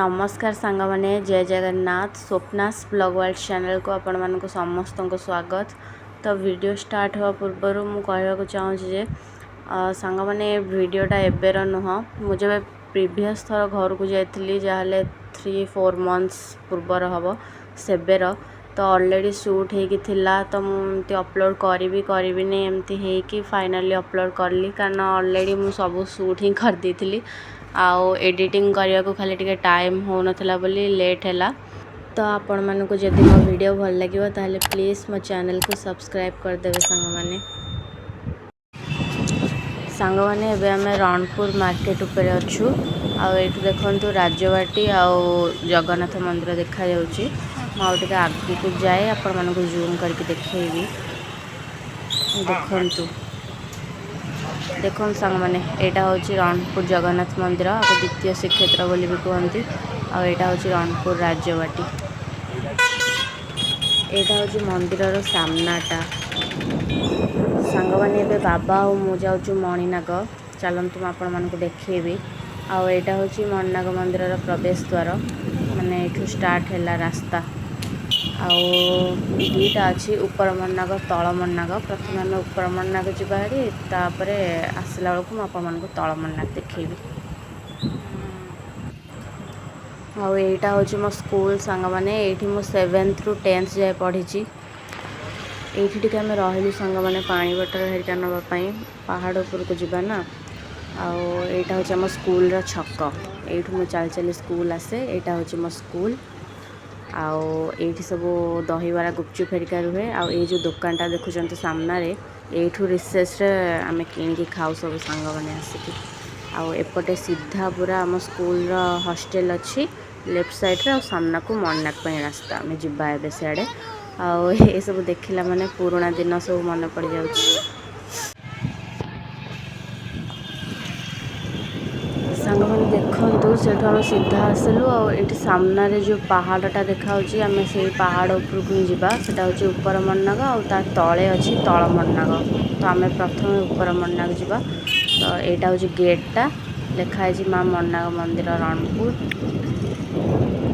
ନମସ୍କାର ସାଙ୍ଗମାନେ, ଜୟ Jagannath. ସ୍ୱପ୍ନାସ୍ blog world ଚ୍ୟାନେଲକୁ ଆପଣମାନଙ୍କୁ ସମସ୍ତଙ୍କୁ ସ୍ୱାଗତ। ତ ଭିଡ଼ିଓ ଷ୍ଟାର୍ଟ ହେବା ପୂର୍ବରୁ ମୁଁ କହିବାକୁ ଚାହୁଁଛି ଯେ ସାଙ୍ଗମାନେ, ଏ ଭିଡ଼ିଓଟା ଏବେର ନୁହଁ। ମୁଁ ଯେବେ ପ୍ରିଭିୟସ୍ ଥର ଘରକୁ ଯାଇଥିଲି, ଯାହାହେଲେ 3-4 ମନ୍ଥସ୍ ପୂର୍ବର ହେବ, ସେବେର ତ ଅଲରେଡ଼ି ସୁଟ୍ ହେଇକି ଥିଲା। ତ ମୁଁ ଏମିତି ଅପଲୋଡ଼ କରିବି କରିବିନି ଏମିତି ହେଇକି ଫାଇନାଲି ଅପଲୋଡ଼ କଲି, କାରଣ ଅଲରେଡ଼ି ମୁଁ ସବୁ ସୁଟ୍ ହିଁ କରିଦେଇଥିଲି ଆଉ ଏଡ଼ିଟିଂ କରିବାକୁ ଖାଲି ଟିକେ ଟାଇମ୍ ହେଉନଥିଲା ବୋଲି ଲେଟ୍ ହେଲା। ତ ଆପଣମାନଙ୍କୁ ଯଦି ମୋ ଭିଡ଼ିଓ ଭଲ ଲାଗିବ, ତାହେଲେ ପ୍ଲିଜ୍ ମୋ ଚ୍ୟାନେଲକୁ ସବସ୍କ୍ରାଇବ୍ କରିଦେବେ ସାଙ୍ଗମାନେ। ସାଙ୍ଗମାନେ, ଏବେ ଆମେ ରଣପୁର ମାର୍କେଟ ଉପରେ ଅଛୁ ଆଉ ଏଇଠୁ ଦେଖନ୍ତୁ ରାଜବାଟୀ ଆଉ ଜଗନ୍ନାଥ ମନ୍ଦିର ଦେଖାଯାଉଛି। ମୁଁ ଆଉ ଟିକେ ଆଗକୁ ଯାଏ, ଆପଣମାନଙ୍କୁ ଜୁମ୍ କରିକି ଦେଖେଇବି। ଦେଖନ୍ତୁ, ଦେଖନ୍ତୁ ସାଙ୍ଗମାନେ, ଏଇଟା ହେଉଛି ରଣପୁର ଜଗନ୍ନାଥ ମନ୍ଦିର ଆଉ ଦ୍ୱିତୀୟ ଶ୍ରୀକ୍ଷେତ୍ର ବୋଲି ବି କୁହନ୍ତି। ଆଉ ଏଇଟା ହେଉଛି ରଣପୁର ରାଜବାଟୀ। ଏଇଟା ହେଉଛି ମନ୍ଦିରର ସାମ୍ନାଟା। ସାଙ୍ଗମାନେ, ଏବେ ବାବା ଆଉ ମୁଁ ଯାଉଛୁ ମଣିନାଗ। ଚାଲନ୍ତୁ, ମୁଁ ଆପଣମାନଙ୍କୁ ଦେଖେଇବି। ଆଉ ଏଇଟା ହେଉଛି ମଣିନାଗ ମନ୍ଦିରର ପ୍ରବେଶ ଦ୍ୱାର, ମାନେ ଏଇଠୁ ଷ୍ଟାର୍ଟ ହେଲା ରାସ୍ତା। ଆଉ ଦୁଇଟା ଅଛି, ଉପର ମଣିନାଗ, ତଳ ମଣିନାଗ। ପ୍ରଥମେ ଆମେ ଉପର ମଣିନାଗ ଯିବା ହାରି, ତାପରେ ଆସିଲା ବେଳକୁ ମୁଁ ଆପଣମାନଙ୍କୁ ତଳ ମଣିନାଗ ଦେଖେଇବି। ଆଉ ଏଇଟା ହେଉଛି ମୋ ସ୍କୁଲ ସାଙ୍ଗମାନେ। ଏଇଠି ମୁଁ 7ରୁ 10th ଯାଏ ପଢ଼ିଛି। ଏଇଠି ଟିକେ ଆମେ ରହିଲୁ ସାଙ୍ଗମାନେ, ପାଣି ବଟଲ ହେରିକା ନେବା ପାଇଁ, ପାହାଡ଼ ଉପରକୁ ଯିବା ନା। ଆଉ ଏଇଟା ହେଉଛି ଆମ ସ୍କୁଲର ଛକ। ଏଇଠୁ ମୁଁ ଚାଲି ଚାଲି ସ୍କୁଲ ଆସେ। ଏଇଟା ହେଉଛି ମୋ ସ୍କୁଲ। ଆଉ ଏଇଠି ସବୁ ଦହିବରା, ଗୁପଚୁପ ହେରିକା ରୁହେ। ଆଉ ଏଇ ଯେଉଁ ଦୋକାନଟା ଦେଖୁଛନ୍ତି ସାମ୍ନାରେ, ଏଇଠୁ ରିସେସ୍ରେ ଆମେ କିଣିକି ଖାଉ ସବୁ ସାଙ୍ଗମାନେ ଆସିକି। ଆଉ ଏପଟେ ସିଧା ପୁରା ଆମ ସ୍କୁଲର ହଷ୍ଟେଲ ଅଛି ଲେଫ୍ଟ ସାଇଡ଼୍ରେ, ଆଉ ସାମ୍ନାକୁ ମଣିନାଗ ପାଇଁ ରାସ୍ତା। ଆମେ ଯିବା ଏବେ ସିଆଡ଼େ। ଆଉ ଏସବୁ ଦେଖିଲା ମାନେ ପୁରୁଣା ଦିନ ସବୁ ମନେ ପଡ଼ିଯାଉଛି। ସାଙ୍ଗମାନେ, ଦେଖନ୍ତୁ, ସେଠୁ ଆମେ ସିଧା ଆସିଲୁ ଆଉ ଏଇଠି ସାମ୍ନାରେ ଯେଉଁ ପାହାଡ଼ଟା ଦେଖାହେଉଛି, ଆମେ ସେଇ ପାହାଡ଼ ଉପରକୁ ହିଁ ଯିବା। ସେଟା ହେଉଛି ଉପର ମଣିନାଗ ଆଉ ତା ତଳେ ଅଛି ତଳ ମଣିନାଗ। ତ ଆମେ ପ୍ରଥମେ ଉପର ମଣିନାଗ ଯିବା। ତ ଏଇଟା ହେଉଛି ଗେଟ୍ଟା, ଲେଖା ହେଇଛି ମା ମଣିନାଗ ମନ୍ଦିର, ରଣପୁର।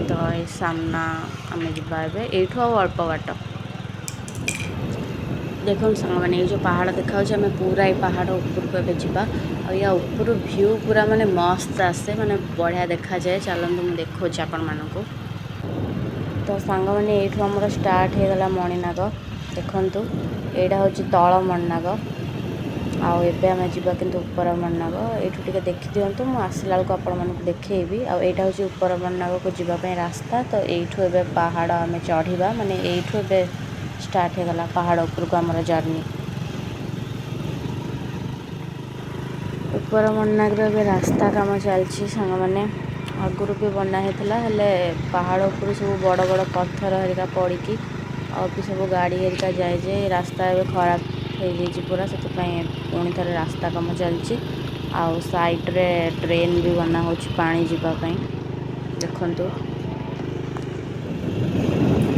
ତ ଏଇ ସାମ୍ନା ଆମେ ଯିବା ଏବେ, ଏଇଠୁ ଆଉ ଅଳ୍ପ ବାଟ। ଦେଖନ୍ତୁ ସାଙ୍ଗମାନେ, ଏଇ ଯେଉଁ ପାହାଡ଼ ଦେଖାହେଉଛି, ଆମେ ପୁରା ଏଇ ପାହାଡ଼ ଉପରକୁ ଏବେ ଯିବା। ଆଉ ୟା ଉପରୁ ଭ୍ୟୁ ପୁରା ମାନେ ମସ୍ତ ଆସେ, ମାନେ ବଢ଼ିଆ ଦେଖାଯାଏ। ଚାଲନ୍ତୁ, ମୁଁ ଦେଖାଉଛି ଆପଣମାନଙ୍କୁ। ତ ସାଙ୍ଗମାନେ, ଏଇଠୁ ଆମର ଷ୍ଟାର୍ଟ ହେଇଗଲା ମଣିନାଗ। ଦେଖନ୍ତୁ, ଏଇଟା ହେଉଛି ତଳ ମଣିନାଗ ଆଉ ଏବେ ଆମେ ଯିବା କିନ୍ତୁ ଉପର ମଣିନାଗ। ଏଇଠୁ ଟିକେ ଦେଖିଦିଅନ୍ତୁ, ମୁଁ ଆସିଲା ବେଳକୁ ଆପଣମାନଙ୍କୁ ଦେଖେଇବି। ଆଉ ଏଇଟା ହେଉଛି ଉପର ମଣିନାଗକୁ ଯିବା ପାଇଁ ରାସ୍ତା। ତ ଏଇଠୁ ଏବେ ପାହାଡ଼ ଆମେ ଚଢ଼ିବା, ମାନେ ଏଇଠୁ ଏବେ ଷ୍ଟାର୍ଟ ହେଇଗଲା ପାହାଡ଼ ଉପରକୁ ଆମର ଜର୍ଣ୍ଣି। ଉପର ମଣିନାଗର ଏବେ ରାସ୍ତା କାମ ଚାଲିଛି ସାଙ୍ଗମାନେ। ଆଗରୁ ବି ବନା ହେଇଥିଲା, ହେଲେ ପାହାଡ଼ ଉପରୁ ସବୁ ବଡ଼ ବଡ଼ ପଥର ହେରିକା ପଡ଼ିକି ଆଉ ବି ସବୁ ଗାଡ଼ି ହେରିକା ଯାଏ ଯେ ରାସ୍ତା ଏବେ ଖରାପ ହେଇଯାଇଛି ପୁରା। ସେଥିପାଇଁ ପୁଣି ଥରେ ରାସ୍ତା କାମ ଚାଲିଛି। ଆଉ ସାଇଡ଼୍ରେ ଡ୍ରେନ୍ ବି ବନା ହେଉଛି ପାଣି ଯିବା ପାଇଁ। ଦେଖନ୍ତୁ,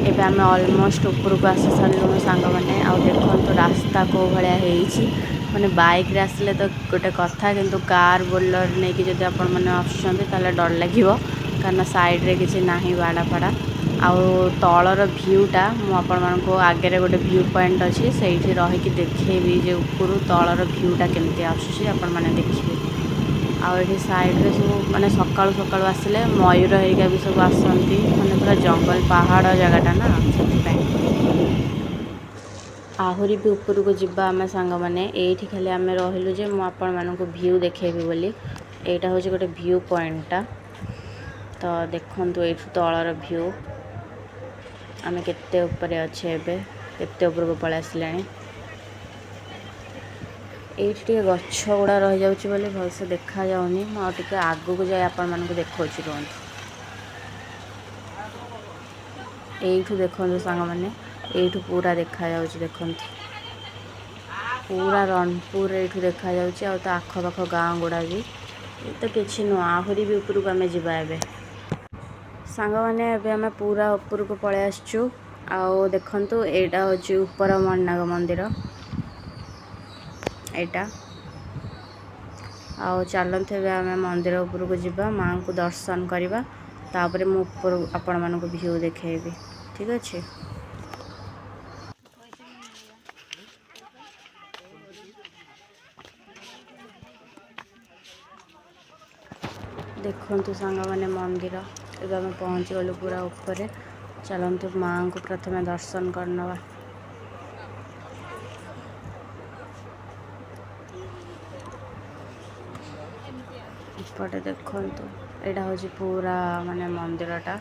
ଏବେ ଆମେ ଅଲମୋଷ୍ଟ ଉପରକୁ ଆସି ସାରିଲୁଣୁ ସାଙ୍ଗମାନେ। ଆଉ ଦେଖନ୍ତୁ ରାସ୍ତା କେଉଁ ଭଳିଆ ହେଇଛି। ମାନେ ବାଇକ୍ରେ ଆସିଲେ ତ ଗୋଟେ କଥା, କିନ୍ତୁ କାର୍, ବୋଲେରୋ ନେଇକି ଯଦି ଆପଣମାନେ ଆସୁଛନ୍ତି, ତାହେଲେ ଡର ଲାଗିବ, କାରଣ ସାଇଡ଼୍ରେ କିଛି ନାହିଁ ବାଡ଼ା ଫାଡ଼ା। ଆଉ ତଳର ଭ୍ୟୁଟା ମୁଁ ଆପଣମାନଙ୍କୁ ଆଗରେ ଗୋଟେ ଭ୍ୟୁ ପଏଣ୍ଟ ଅଛି, ସେଇଠି ରହିକି ଦେଖେଇବି ଯେ ଉପରୁ ତଳର ଭ୍ୟୁଟା କେମିତି ଆସୁଛି, ଆପଣମାନେ ଦେଖିବେ। ଆଉ ଏଠି ସାଇଡ଼୍ରେ ସବୁ ମାନେ ସକାଳୁ ସକାଳୁ ଆସିଲେ ମୟୂର ହେରିକା ବି ସବୁ ଆସନ୍ତି, ମାନେ ପୁରା ଜଙ୍ଗଲ ପାହାଡ଼ ଜାଗାଟା ନା, ସେଥିପାଇଁ। ଆହୁରି ବି ଉପରକୁ ଯିବା ଆମେ ସାଙ୍ଗମାନେ। ଏଇଠି ଖାଲି ଆମେ ରହିଲୁ ଯେ ମୁଁ ଆପଣମାନଙ୍କୁ ଭ୍ୟୁ ଦେଖେଇବି ବୋଲି। ଏଇଟା ହେଉଛି ଗୋଟେ ଭ୍ୟୁ ପଏଣ୍ଟଟା। ତ ଦେଖନ୍ତୁ ଏଇଠୁ ତଳର ଭ୍ୟୁ। ଆମେ କେତେ ଉପରେ ଅଛେ ଏବେ, କେତେ ଉପରକୁ ପଳେଇ ଆସିଲାଣି। ଏଇଠି ଟିକେ ଗଛ ଗୁଡ଼ା ରହିଯାଉଛି ବୋଲି ଭଲସେ ଦେଖାଯାଉନି। ମୁଁ ଆଉ ଟିକେ ଆଗକୁ ଯାଇ ଆପଣମାନଙ୍କୁ ଦେଖାଉଛି, ରୁହନ୍ତୁ। ଏଇଠୁ ଦେଖନ୍ତୁ ସାଙ୍ଗମାନେ, ଏଇଠୁ ପୁରା ଦେଖାଯାଉଛି। ଦେଖନ୍ତୁ, ପୁରା ରଣପୁର ଏଇଠୁ ଦେଖାଯାଉଛି ଆଉ ତା ଆଖପାଖ ଗାଁ ଗୁଡ଼ା ବି। ଏ ତ କିଛି ନୁହଁ, ଆହୁରି ବି ଉପରକୁ ଆମେ ଯିବା ଏବେ। ସାଙ୍ଗମାନେ, ଏବେ ଆମେ ପୁରା ଉପରକୁ ପଳେଇ ଆସିଛୁ। ଆଉ ଦେଖନ୍ତୁ, ଏଇଟା ହେଉଛି ଉପର ମଣିନାଗ ମନ୍ଦିର ଏଇଟା। ଆଉ ଚାଲନ୍ତୁ, ଏବେ ଆମେ ମନ୍ଦିର ଉପରକୁ ଯିବା, ମାଆଙ୍କୁ ଦର୍ଶନ କରିବା। ତାପରେ ମୁଁ ଉପରୁ ଆପଣମାନଙ୍କୁ ଭିୟୁ ଦେଖେଇବି, ଠିକ୍ ଅଛି। ଦେଖନ୍ତୁ ସାଙ୍ଗମାନେ ମନ୍ଦିର, ଏବେ ଆମେ ପହଞ୍ଚିଗଲୁ ପୁରା ଉପରେ। ଚାଲନ୍ତୁ ମାଆଙ୍କୁ ପ୍ରଥମେ ଦର୍ଶନ କରିନେବା। ଏପଟେ ଦେଖନ୍ତୁ, ଏଇଟା ହେଉଛି ପୁରା ମାନେ ମନ୍ଦିରଟା।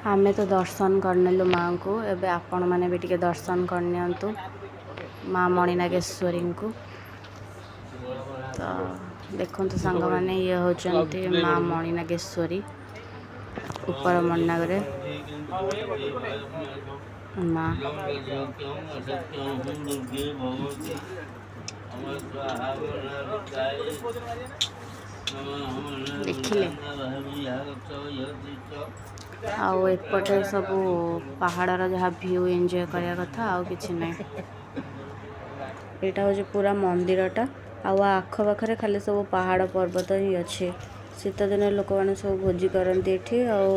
ଆମେ ତ ଦର୍ଶନ କରିନେଲୁ ମାଆଙ୍କୁ, ଏବେ ଆପଣମାନେ ବି ଟିକେ ଦର୍ଶନ କରିନିଅନ୍ତୁ ମା ମଣିନାଗେଶ୍ୱରୀଙ୍କୁ। ତ ଦେଖନ୍ତୁ ସାଙ୍ଗମାନେ, ଇଏ ହେଉଛନ୍ତି ମା ମଣିନାଗେଶ୍ୱରୀ, ଉପର ମଣିନାଗରେ ମା। ଦେଖିଲେ? ଆଉ ଏପଟେ ସବୁ ପାହାଡ଼ର ଯାହା ଭିୟୁ ଏନ୍ଜୟ କରିବା କଥା, ଆଉ କିଛି ନାହିଁ। ଏଇଟା ହେଉଛି ପୁରା ମନ୍ଦିରଟା, ଆଉ ଆଖପାଖରେ ଖାଲି ସବୁ ପାହାଡ଼ ପର୍ବତ ହିଁ ଅଛି। ଶୀତ ଦିନରେ ଲୋକମାନେ ସବୁ ଭୋଜି କରନ୍ତି ଏଠି, ଆଉ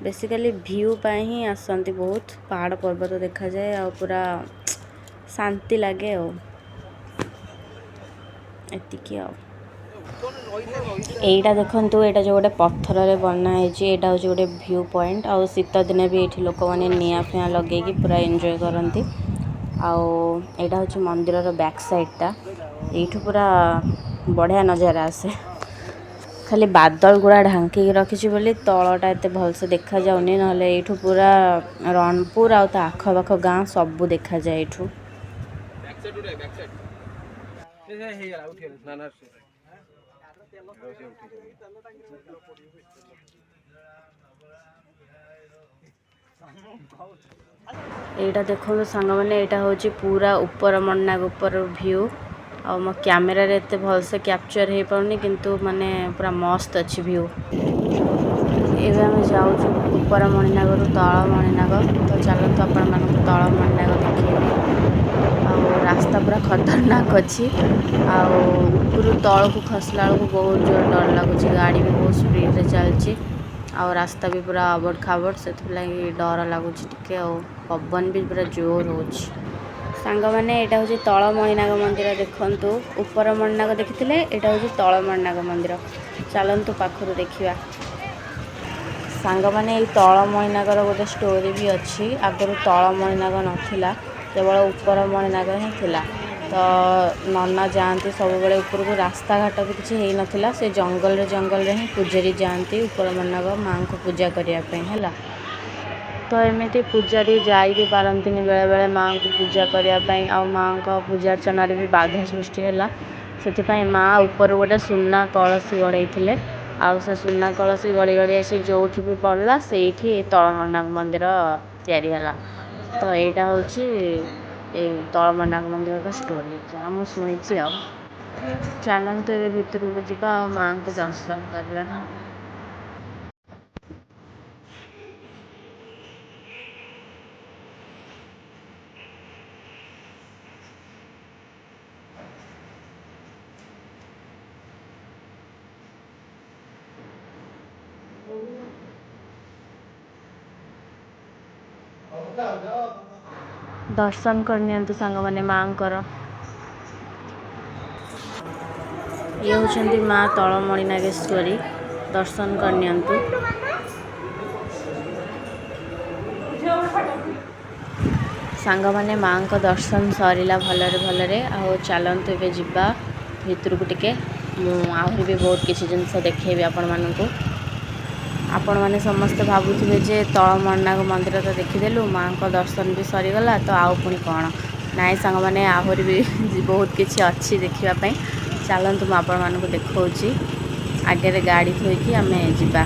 ବେସିକାଲି ଭିୟୁ ପାଇଁ ହିଁ ଆସନ୍ତି। ବହୁତ ପାହାଡ଼ ପର୍ବତ ଦେଖାଯାଏ ଆଉ ପୁରା ଶାନ୍ତି ଲାଗେ। ଆଉ ଏତିକି। ଆଉ ଏଇଟା ଦେଖନ୍ତୁ, ଏଇଟା ଯେଉଁ ଗୋଟେ ପଥରରେ ବନା ହେଇଛି, ଏଇଟା ହେଉଛି ଗୋଟେ ଭ୍ୟୁ ପଏଣ୍ଟ। ଆଉ ଶୀତ ଦିନେ ବି ଏଇଠି ଲୋକମାନେ ନିଆଁ ଫିଆଁ ଲଗେଇକି ପୁରା ଏନ୍ଜୟ କରନ୍ତି। ଆଉ ଏଇଟା ହେଉଛି ମନ୍ଦିରର ବ୍ୟାକ୍ ସାଇଡ଼୍ଟା, ଏଇଠୁ ପୁରା ବଢ଼ିଆ ନଜାରା ଆସେ। ଖାଲି ବାଦଲ ଗୁଡ଼ା ଢାଙ୍କିକି ରଖିଛି ବୋଲି ତଳଟା ଏତେ ଭଲସେ ଦେଖାଯାଉନି, ନହେଲେ ଏଇଠୁ ପୁରା ରଣପୁର ଆଉ ତା ଆଖପାଖ ଗାଁ ସବୁ ଦେଖାଯାଏ ଏଇଠୁ। ଏଇଟା ଦେଖନ୍ତୁ ସାଙ୍ଗମାନେ, ଏଇଟା ହେଉଛି ପୁରା ଉପର ମଣିନାଗ ଉପର ଭିୟୁ। ଆଉ ମୋ କ୍ୟାମେରାରେ ଏତେ ଭଲସେ କ୍ୟାପଚର୍ ହେଇପାରୁନି, କିନ୍ତୁ ମାନେ ପୁରା ମସ୍ତ ଅଛି ଭିୟୁ। ଏବେ ଆମେ ଯାଉଛୁ ଉପର ମଣିନାଗରୁ ତଳ ମଣିନାଗ। ତ ଚାଲନ୍ତୁ ଆପଣମାନଙ୍କୁ ତଳ ମଣିନାଗ ଦେଖେଇବି। ଆଉ ରାସ୍ତା ପୁରା ଖତରନାକ ଅଛି, ଆଉ ଉପରୁ ତଳକୁ ଖସିଲା ବେଳକୁ ବହୁତ ଜୋର ଡର ଲାଗୁଛି। ଗାଡ଼ି ବି ବହୁତ ସ୍ପିଡ଼ରେ ଚାଲିଛି, ଆଉ ରାସ୍ତା ବି ପୁରା ଆବଡ଼ ଖାବଡ଼, ସେଥିଲାଗି ଡର ଲାଗୁଛି ଟିକେ। ଆଉ ପବନ ବି ପୁରା ଜୋର ହେଉଛି। ସାଙ୍ଗମାନେ, ଏଇଟା ହେଉଛି ତଳ ମଣିନାଗ ମନ୍ଦିର। ଦେଖନ୍ତୁ, ଉପର ମଣିନାଗ ଦେଖିଥିଲେ, ଏଇଟା ହେଉଛି ତଳ ମଣିନାଗ ମନ୍ଦିର। ଚାଲନ୍ତୁ ପାଖରୁ ଦେଖିବା। ସାଙ୍ଗମାନେ, ଏଇ ତଳ ମଣିନାଗର ଗୋଟେ ଷ୍ଟୋରି ବି ଅଛି। ଆଗରୁ ତଳ ମଣିନାଗ ନଥିଲା, କେବଳ ଉପର ମଣିନାଗ ହିଁ ଥିଲା। ତ ନନା ଯାଆନ୍ତି ସବୁବେଳେ ଉପରକୁ, ରାସ୍ତାଘାଟ ବି କିଛି ହେଇନଥିଲା। ସେ ଜଙ୍ଗଲରେ ଜଙ୍ଗଲରେ ହିଁ ପୂଜାରୀ ଯାଆନ୍ତି ଉପର ମଣିନାଗ ମାଆଙ୍କୁ ପୂଜା କରିବା ପାଇଁ, ହେଲା। ତ ଏମିତି ପୂଜାରୀ ଯାଇ ବି ପାରନ୍ତିନି ବେଳେବେଳେ ମାଆଙ୍କୁ ପୂଜା କରିବା ପାଇଁ, ଆଉ ମାଆଙ୍କ ପୂଜା ଅର୍ଚ୍ଚନାରେ ବି ବାଧା ସୃଷ୍ଟି ହେଲା। ସେଥିପାଇଁ ମାଆ ଉପରୁ ଗୋଟେ ସୁନା କଳସୀ ଗଡ଼େଇଥିଲେ, ଆଉ ସେ ସୁନା କଳସୀ ଗଳି ଗଳି ଆସି ଯେଉଁଠି ବି ପଡ଼ିଲା, ସେଇଠି ତଳ ମଣିନାଗ ମନ୍ଦିର ତିଆରି ହେଲା। ତ ଏଇଟା ହେଉଛି ଏଇ ତଳ ମଣିନାଗ ମନ୍ଦିରର ଷ୍ଟୋରି, ଯାହା ମୁଁ ଶୁଣିଛି। ଆଉ ଚାଲନ୍ତୁ ଏବେ ଭିତରକୁ ଯିବା ଆଉ ମାଆଙ୍କୁ ଦର୍ଶନ କରିବା। ଦର୍ଶନ କରିନିଅନ୍ତୁ ସାଙ୍ଗମାନେ ମାଆଙ୍କର। ଇଏ ହେଉଛନ୍ତି ମା ତଳମଣି ନାଗେଶ୍ୱରୀ, ଦର୍ଶନ କରିନିଅନ୍ତୁ। ସାଙ୍ଗମାନେ, ମାଆଙ୍କ ଦର୍ଶନ ସରିଲା ଭଲରେ ଭଲରେ। ଆଉ ଚାଲନ୍ତୁ ଏବେ ଯିବା ଭିତରକୁ ଟିକେ, ମୁଁ ଆହୁରି ବି ବହୁତ କିଛି ଜିନିଷ ଦେଖେଇବି ଆପଣମାନଙ୍କୁ। ଆପଣମାନେ ସମସ୍ତେ ଭାବୁଥିବେ ଯେ ତଳ ମଣିନାଗ ମନ୍ଦିର ତ ଦେଖିଦେଲୁ, ମାଆଙ୍କ ଦର୍ଶନ ବି ସରିଗଲା, ତ ଆଉ ପୁଣି କ'ଣ? ନାଇଁ ସାଙ୍ଗମାନେ, ଆହୁରି ବି ବହୁତ କିଛି ଅଛି ଦେଖିବା ପାଇଁ। ଚାଲନ୍ତୁ ମୁଁ ଆପଣମାନଙ୍କୁ ଦେଖାଉଛି। ଆଗରେ ଗାଡ଼ି ଥୋଇକି ଆମେ ଯିବା।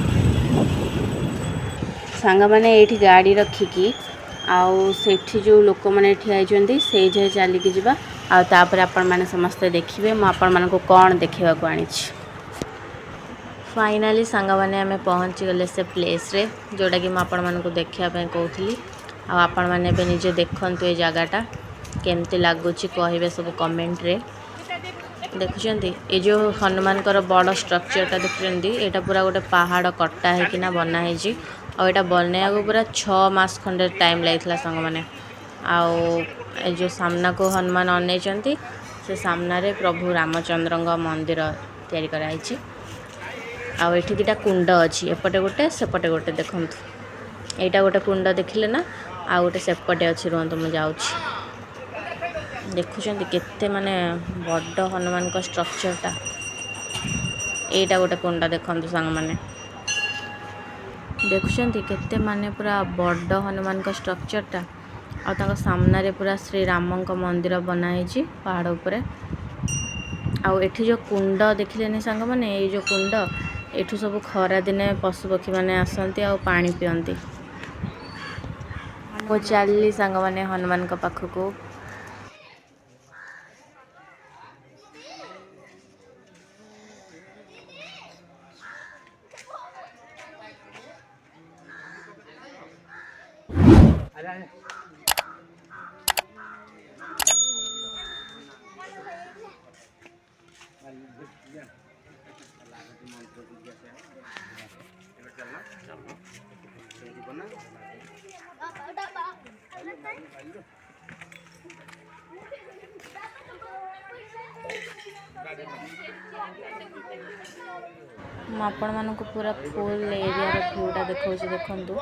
ସାଙ୍ଗମାନେ, ଏଇଠି ଗାଡ଼ି ରଖିକି ଆଉ ସେଠି ଯେଉଁ ଲୋକମାନେ ଠିଆ ହେଇଛନ୍ତି, ସେଇ ଯାଏ ଚାଲିକି ଯିବା। ଆଉ ତାପରେ ଆପଣମାନେ ସମସ୍ତେ ଦେଖିବେ ମୁଁ ଆପଣମାନଙ୍କୁ କ'ଣ ଦେଖିବାକୁ ଆଣିଛି। ଫାଇନାଲି ସାଙ୍ଗମାନେ, ଆମେ ପହଞ୍ଚିଗଲେ ସେ ପ୍ଲେସ୍ରେ, ଯେଉଁଟାକି ମୁଁ ଆପଣମାନଙ୍କୁ ଦେଖିବା ପାଇଁ କହୁଥିଲି। ଆଉ ଆପଣମାନେ ଏବେ ନିଜେ ଦେଖନ୍ତୁ, ଏ ଜାଗାଟା କେମିତି ଲାଗୁଛି କହିବେ ସବୁ କମେଣ୍ଟରେ। ଦେଖୁଛନ୍ତି, ଏ ଯେଉଁ ହନୁମାନଙ୍କର ବଡ଼ ଷ୍ଟ୍ରକ୍ଚରଟା ଦେଖୁଛନ୍ତି, ଏଇଟା ପୁରା ଗୋଟେ ପାହାଡ଼ କଟା ହେଇକିନା ବନା ହେଇଛି। ଆଉ ଏଇଟା ବନେଇବାକୁ ପୁରା 6 ମାସ ଖଣ୍ଡେ ଟାଇମ୍ ଲାଗିଥିଲା ସାଙ୍ଗମାନେ। ଆଉ ଏ ଯେଉଁ ସାମ୍ନାକୁ ହନୁମାନ ଅନେଇଛନ୍ତି, ସେ ସାମ୍ନାରେ ପ୍ରଭୁ ରାମଚନ୍ଦ୍ରଙ୍କ ମନ୍ଦିର ତିଆରି କରାହେଇଛି। ଆଉ ଏଠି ଦୁଇଟା କୁଣ୍ଡ ଅଛି, ଏପଟେ ଗୋଟେ, ସେପଟେ ଗୋଟେ। ଦେଖନ୍ତୁ, ଏଇଟା ଗୋଟେ କୁଣ୍ଡ ଦେଖିଲେ ନା, ଆଉ ଗୋଟେ ସେପଟେ ଅଛି। ରୁହନ୍ତୁ, ମୁଁ ଯାଉଛି। ଦେଖୁଛନ୍ତି କେତେ ମାନେ ବଡ଼ ହନୁମାନଙ୍କ ଷ୍ଟ୍ରକ୍ଚରଟା? ଏଇଟା ଗୋଟେ କୁଣ୍ଡ। ଦେଖନ୍ତୁ ସାଙ୍ଗମାନେ, ଦେଖୁଛନ୍ତି କେତେ ମାନେ ପୁରା ବଡ଼ ହନୁମାନଙ୍କ ଷ୍ଟ୍ରକ୍ଚରଟା? ଆଉ ତାଙ୍କ ସାମ୍ନାରେ ପୁରା ଶ୍ରୀରାମଙ୍କ ମନ୍ଦିର ବନା ହେଇଛି ପାହାଡ଼ ଉପରେ। ଆଉ ଏଠି ଯେଉଁ କୁଣ୍ଡ ଦେଖିଲେନି ସାଙ୍ଗମାନେ, ଏଇ ଯେଉଁ କୁଣ୍ଡ, ଏଠୁ ସବୁ ଖରାଦିନେ ପଶୁପକ୍ଷୀମାନେ ଆସନ୍ତି ଆଉ ପାଣି ପିଅନ୍ତି। ମୁଁ ଚାଲିଲି ସାଙ୍ଗମାନେ ହନୁମାନଙ୍କ ପାଖକୁ। ମୁଁ ଆପଣମାନଙ୍କୁ ପୁରା ଫୁଲ୍ ଏରିଆର ଭିୟୁଟା ଦେଖାଉଛି, ଦେଖନ୍ତୁ।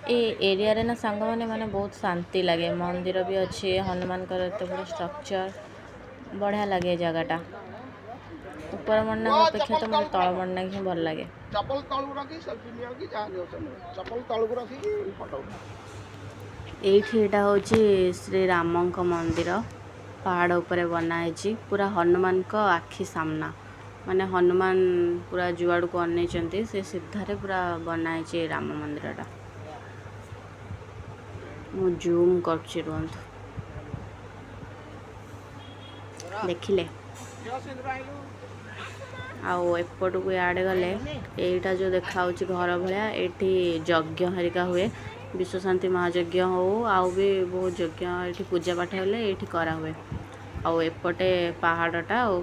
ଏ ଏରିଆରେ ନା ସାଙ୍ଗମାନେ, ମାନେ ବହୁତ ଶାନ୍ତି ଲାଗେ। ମନ୍ଦିର ବି ଅଛି, ହନୁମାନଙ୍କର ଏତେ ବଡ଼ ଷ୍ଟ୍ରକ୍ଚର, ବଢ଼ିଆ ଲାଗେ ଏ ଜାଗାଟା। ଉପର ମଣିନାଗ ଅପେକ୍ଷା ତ ମୋତେ ତଳ ମଣିନାଗ ହିଁ ଭଲ ଲାଗେ। ଚପଲ ତଳକୁ ରଖି ସେଲ୍ଫି ନିଅ କି ଯାହା ନିଅ ସେ ନିଅ। ଚପଲ ତଳକୁ ରଖିକି ଫଟୋ ଉଠା। ଏଇଠି ଏଇଟା ହେଉଛି ଶ୍ରୀରାମଙ୍କ ମନ୍ଦିର, ପାହାଡ଼ ଉପରେ ବନା ହେଇଛି, ପୁରା ହନୁମାନଙ୍କ ଆଖି ସାମ୍ନା। ମାନେ ହନୁମାନ ପୁରା ଯୁଆଡ଼କୁ ଅନେଇଛନ୍ତି, ସେ ସିଧାରେ ପୁରା ବନା ହେଇଛି ଏ ରାମ ମନ୍ଦିରଟା। ମୁଁ ଜୁମ୍ କରୁଛି, ରୁହନ୍ତୁ। ଦେଖିଲେ? ଆଉ ଏପଟକୁ ଇଆଡ଼େ ଗଲେ ଏଇଟା ଯେଉଁ ଦେଖାହେଉଛି ଘର ଭଳିଆ, ଏଇଠି ଯଜ୍ଞ ହେରିକା ହୁଏ। ବିଶ୍ୱଶାନ୍ତି ମହାଯଜ୍ଞ ହଉ, ଆଉ ବି ବହୁତ ଯଜ୍ଞ ଏଇଠି ପୂଜା ପାଠ ହେଲେ ଏଇଠି କରାହୁଏ। ଆଉ ଏପଟେ ପାହାଡ଼ଟା। ଆଉ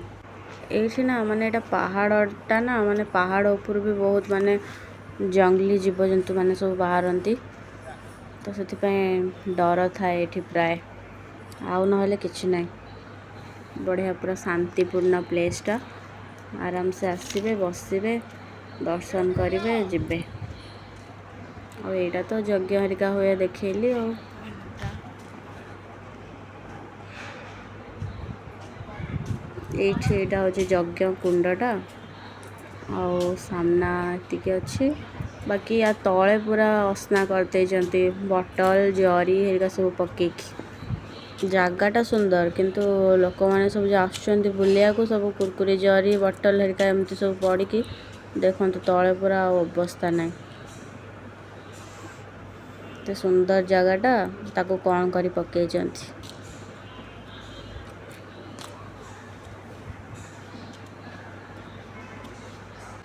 ଏଇଠି ନା ମାନେ ଏଇଟା ପାହାଡ଼ଟା ନା, ମାନେ ପାହାଡ଼ ଉପରୁ ବି ବହୁତ ମାନେ ଜଙ୍ଗଲି ଜୀବଜନ୍ତୁ ମାନେ ସବୁ ବାହାରନ୍ତି, ତ ସେଥିପାଇଁ ଡର ଥାଏ ଏଠି ପ୍ରାୟ, ଆଉ ନହେଲେ କିଛି ନାହିଁ। ବଢ଼ିଆ ପୁରା ଶାନ୍ତିପୂର୍ଣ୍ଣ ପ୍ଲେସ୍ଟା। ଆରାମସେ ଆସିବେ, ବସିବେ, ଦର୍ଶନ କରିବେ, ଯିବେ। ଆଉ ଏଇଟା ତ ଯଜ୍ଞ ହେରିକା ହୁଏ, ଦେଖେଇଲି। ଆଉ ଏଇଠି ଏଇଟା ହେଉଛି ଯଜ୍ଞ କୁଣ୍ଡଟା। ଆଉ ସାମ୍ନା ଏତିକି ଅଛି, ବାକି ୟା ତଳେ ପୁରା ଅସନା କରିଦେଇଛନ୍ତି ବଟଲ, ଜରି ହେରିକା ସବୁ ପକେଇକି। ଜାଗାଟା ସୁନ୍ଦର, କିନ୍ତୁ ଲୋକମାନେ ସବୁ ଯେଉଁ ଆସୁଛନ୍ତି ବୁଲିବାକୁ, ସବୁ କୁରକୁରି, ଜରି, ବଟଲ ହେରିକା ଏମିତି ସବୁ ପଡ଼ିକି, ଦେଖନ୍ତୁ ତଳେ ପୁରା ଆଉ ଅବସ୍ଥା ନାହିଁ। ଏତେ ସୁନ୍ଦର ଜାଗାଟା, ତାକୁ କ'ଣ କରି ପକେଇଛନ୍ତି।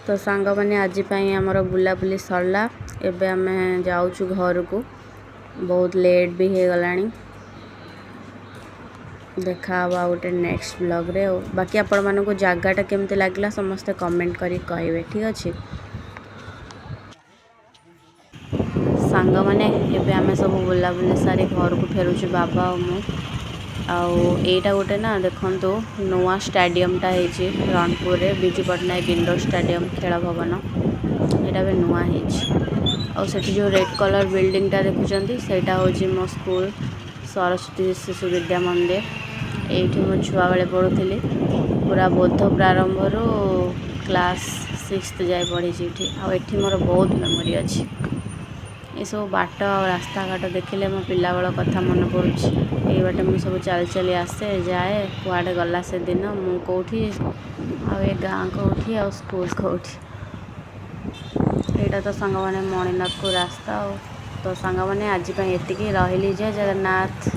ତ ସାଙ୍ଗମାନେ, ଆଜି ପାଇଁ ଆମର ବୁଲାବୁଲି ସରିଲା। ଏବେ ଆମେ ଯାଉଛୁ ଘରକୁ, ବହୁତ ଲେଟ୍ ବି ହେଇଗଲାଣି। ଦେଖା ହେବ ଆଉ ଗୋଟେ ନେକ୍ସଟ ବ୍ଲଗ୍ରେ। ଆଉ ବାକି ଆପଣମାନଙ୍କୁ ଜାଗାଟା କେମିତି ଲାଗିଲା, ସମସ୍ତେ କମେଣ୍ଟ କରିକି କହିବେ, ଠିକ୍ ଅଛି? ସାଙ୍ଗମାନେ, ଏବେ ଆମେ ସବୁ ବୁଲାବୁଲି ସାରି ଘରକୁ ଫେରୁଛୁ, ବାବା ଆଉ ମୁଁ। ଆଉ ଏଇଟା ଗୋଟେ ନା ଦେଖନ୍ତୁ, ନୂଆ ଷ୍ଟାଡ଼ିୟମଟା ହେଇଛି ରଣପୁରରେ, ବିଜୁ ପଟ୍ଟନାୟକ ଇନଡୋର ଷ୍ଟାଡ଼ିୟମ, ଖେଳ ଭବନ। ଏଇଟା ଏବେ ନୂଆ ହେଇଛି। ଆଉ ସେଠି ଯେଉଁ ରେଡ଼୍ କଲର୍ ବିଲ୍ଡିଂଟା ଦେଖୁଛନ୍ତି, ସେଇଟା ହେଉଛି ମୋ ସ୍କୁଲ, ସରସ୍ୱତୀ ଶିଶୁ ବିଦ୍ୟା ମନ୍ଦିର। ଏଇଠି ମୁଁ ଛୁଆବେଳେ ପଢ଼ୁଥିଲି। ପୁରା ବୋଧ ପ୍ରାରମ୍ଭରୁ କ୍ଲାସ୍ ସିକ୍ସଥ ଯାଏ ପଢ଼ିଛି ଏଇଠି। ଆଉ ଏଠି ମୋର ବହୁତ ମେମୋରି ଅଛି। ଏସବୁ ବାଟ ଆଉ ରାସ୍ତାଘାଟ ଦେଖିଲେ ମୋ ପିଲାବେଳ କଥା ମନେ ପଡ଼ୁଛି। ଏଇ ବାଟେ ମୁଁ ସବୁ ଚାଲି ଚାଲି ଆସେ ଯାଏ। କୁଆଡ଼େ ଗଲା ସେଦିନ? ମୁଁ କେଉଁଠି ଆଉ ଏ ଗାଁ କେଉଁଠି ଆଉ ସ୍କୁଲ କେଉଁଠି? ଏଇଟା ତ ସାଙ୍ଗମାନେ ମଣିନାଗକୁ ରାସ୍ତା। ଆଉ ତ ସାଙ୍ଗମାନେ, ଆଜି ପାଇଁ ଏତିକି ରହିଲି। ଜୟ ଜଗନ୍ନାଥ।